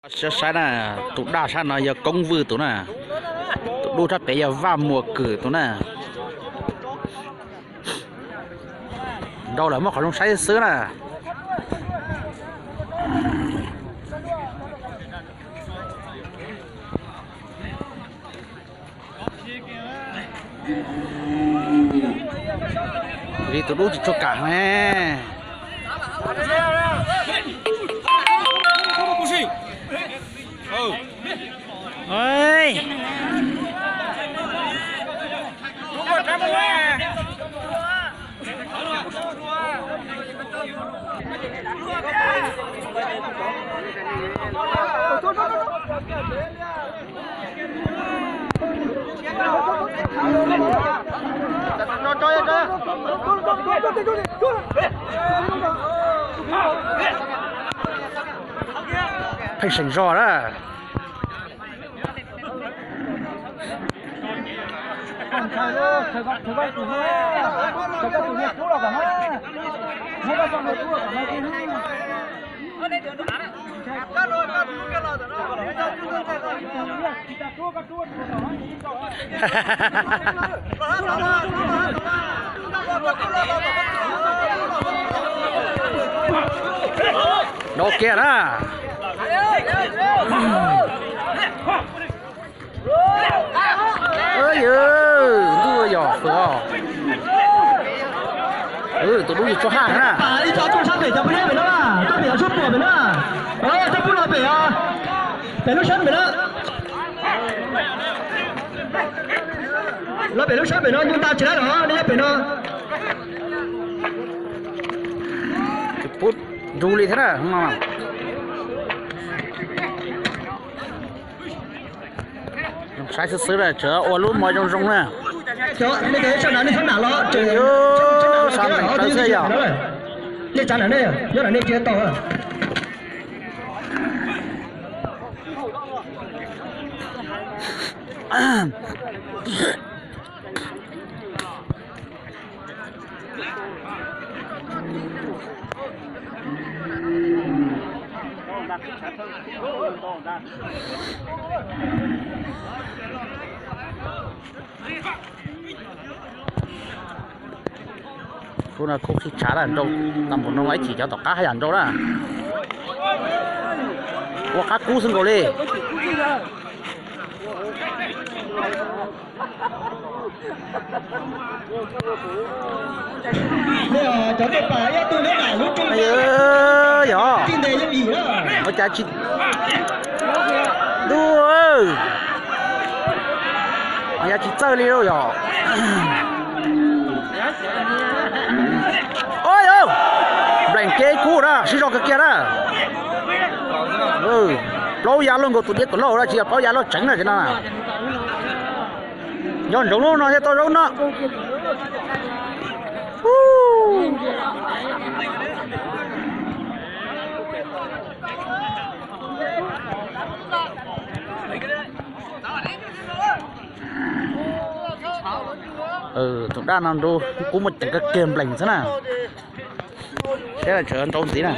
Saib saib na, tus daj sab no yog Koob Vwj tus na, tus dub sab pem yog Vaj Muas Kwm tus na. Nrau lawm muab qhov zoo saib xwb na. Li tus dub tsis tshua kam ne. Pheej seem zog na. Nrau kiag na. Yog ntuj yog fwm os. Tus dub yog tsuas haj na. Ib co tuaj sab pem cov peb pem no, tuaj pem cov sab pem pem no. Cov pub los pem os, pem lub sab pem no. Los pem lub sab pem no, ncu ta tsis laib los nej nyob pem no. Pub nrug li thiab na. Saib xwb xwb na, tseem ua lub mov zoo zoo na. Sab nplaim tawv xwb yog. Nej tsav na, nyob na nej cia tau. Khub no khub qhib tshav na, nrau tau npaum no ib chim cov tom qab haj yam nrau na. Ua qab kub xwb nkaus li. Yog, ua cas tsis, ntuj, ua cas tsis txawj li lauj yog. Npleem kev kub na, siv zog kawg kiag na. Plaub ya luaj nkaus tus diab kom lauj na, tsis yog plaub ya loj tseev na no. Nyob ntsoov lub no thiaj tau zaub no. Tus dab no nrau kub muaj ceem kawg kiag npleem xwb na. Saib tsam nrau ntxiv na.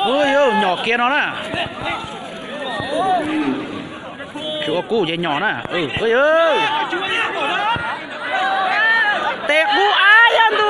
Ub, nyom kiag no na. Tsis ua kub ces nyom na. Tes kub ab yog ntu.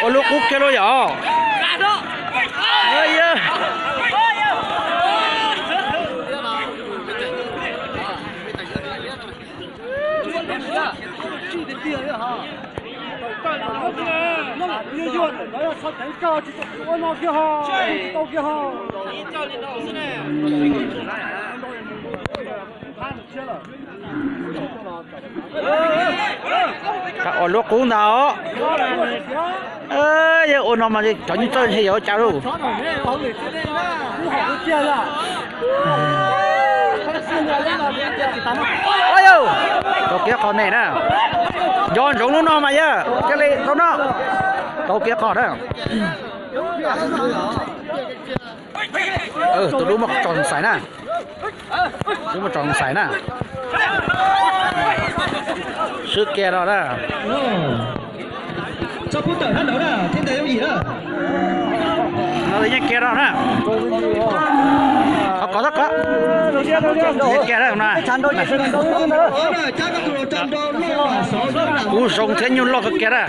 Ua Qub kiag lub yom. Ua lub qub ntag os. Yog ua no mas cov nyuj txawj he yuav ua cas lauj. Tau kiag qhov ne na. Nco ntsoov lub no mas yog cia li tau no. Tau kiag qhov na. Tus lub muaj tso xais na. Lub muaj tso xais na. Swb kiag no na. No yeej kiag no na. Qhov kov tab kov. Yeej kiag na no. Kuv zoo thiab nyuj loj kawg kiag na.